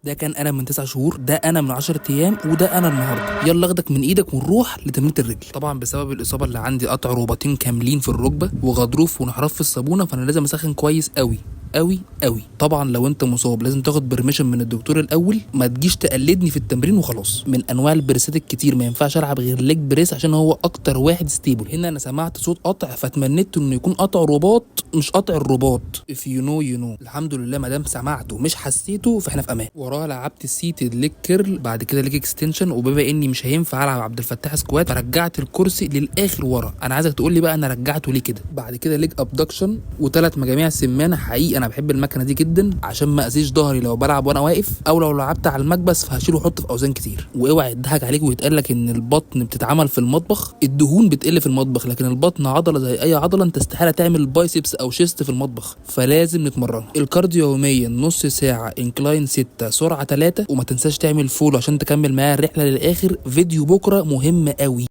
ده كان انا من 9 شهور، ده انا من 10 ايام، وده انا النهارده. يلا اخدك من ايدك ونروح لتمرينة الرجل. طبعا بسبب الاصابة اللي عندي، قطع رباطين كاملين في الركبة وغضروف وانحراف في الصابونه، فانا لازم اسخن كويس قوي قوي قوي. طبعا لو انت مصاب لازم تاخد permission من الدكتور الاول، ما تجيش تقلدني في التمرين وخلاص. من انواع ال press ات الكتير ما ينفعش العب غير leg press عشان هو اكتر واحد stable. هنا انا سمعت صوت قطع، فتمنيت انه يكون قطع رباط مش قطع الرباط. if you know you know. الحمد لله ما دام سمعته مش حسيته فاحنا في امان. وراها لعبت ال seated leg curl، بعد كده leg extension. وبما اني مش هينفع العب عبد الفتاح squat، فرجعت الكرسي للاخر ورا. انا عايزك تقول لي بقى انا رجعته ليه كده. بعد كده leg abduction وثلاث مجاميع سمانه. حقيقي انا بحب المكنه دي جدا عشان ما اذيش ظهري لو بلعب وانا واقف، او لو لعبت على المكبس فهشيله واحط في اوزان كتير. واوعى يضحك عليك ويتقال لك ان البطن بتتعمل في المطبخ. الدهون بتقل في المطبخ، لكن البطن عضلة زي اي عضله، انت استحالة تعمل biceps او chest في المطبخ، فلازم نتمرن. ال cardio يوميا نص ساعه، incline 6، سرعة 3. وما تنساش تعمل follow عشان تكمل معايا الرحلة للاخر. فيديو بكره مهم قوي.